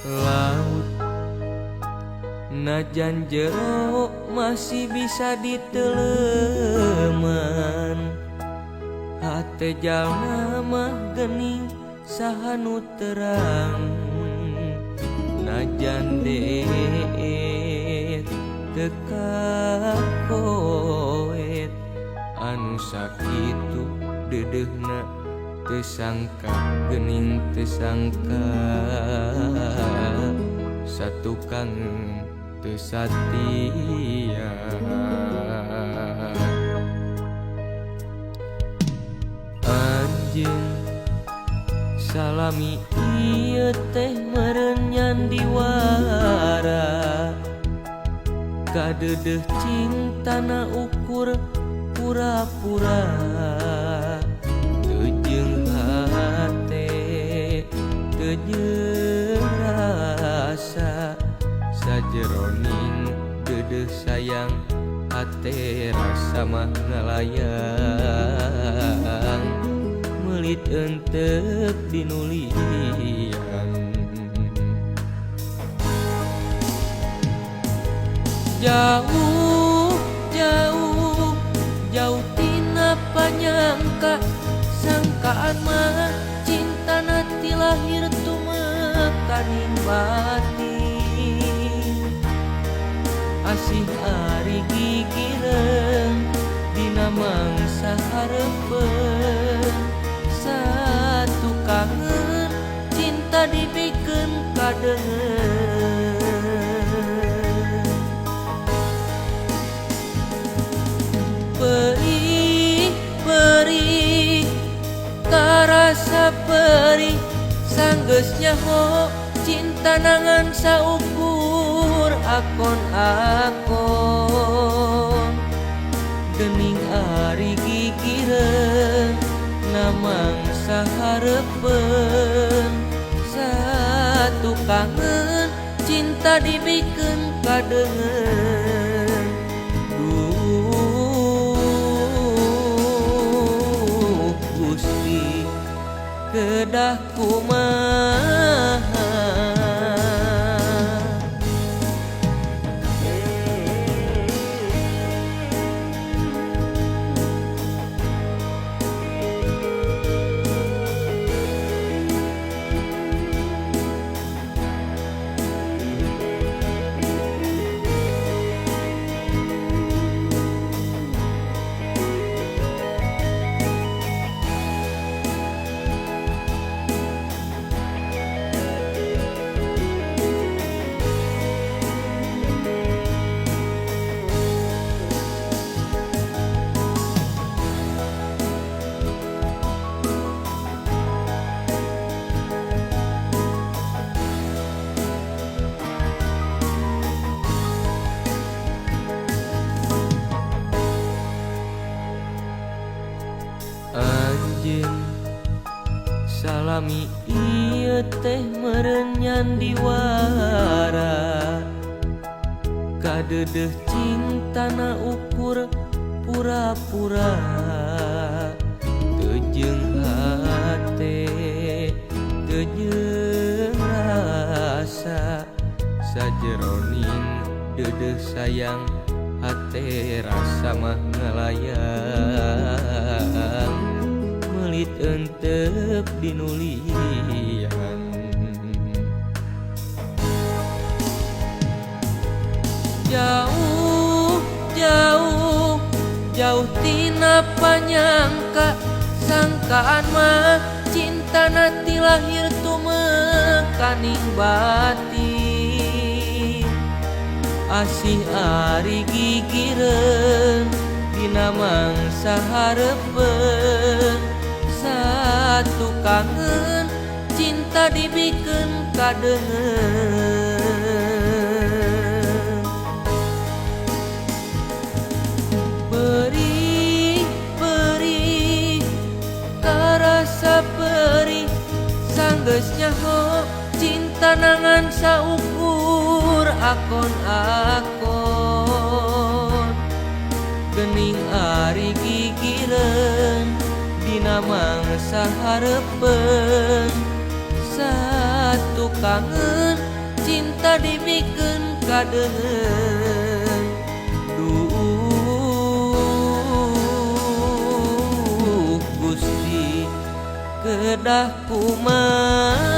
Laut najan jero masih bisa diteleman, hate jalma mah gening saha nu terang. Najan deet teu kakoet, anu sakitu deudeuhna teu sangka gening teu sangka, satukangeun teu satia. Anjeun salami ieu teh meureun nyandiwara, kadeudeuh cintana ukur pura-pura. Teu jeung hate teu jeung rasa, sajeroning deudeuh sayang hate rasa mah ngalayang. Meulit entep dinulian. Jauh jauh jauh tina panyangka, sangkaan mah cintana ti lahir tumekaning batin. Asih ari gigireun dina mangsa hareupeun, satu kangen cinta dibikeun kadeungeun. Perih perih tarasa perih, sanggeus nyaho cinta nangan saukur akon-akon. Gening ari gigireun na mangsa hareupeun, satu kangen cinta dibikeun kadeungeun. Duh Gusti kedah kumaha. Anjeun salami ieu teh meureun nyandiwara, kadeudeuh cintana ukur pura-pura. Teu jeung hate teu jeung rasa, sajeroning deudeuh sayang hate rasa mah ngalayang. Meulit entep dinulian. Jauh jauh jauh tina panyangka, sangkaan mah cintana ti lahir tumekaning batin. Asih ari gigireun dina mangsa hareupeun, satu kangen cinta cinta dibikeun kadeungeun. Perih perih karasa perih sanggeus nyaho cinta nangan saukur akon-akon. Gening ari gigireun dina mangsa hareupeun satu kangen cinta dibikeun kadeungeun. Duh Gusti kedah kumaha.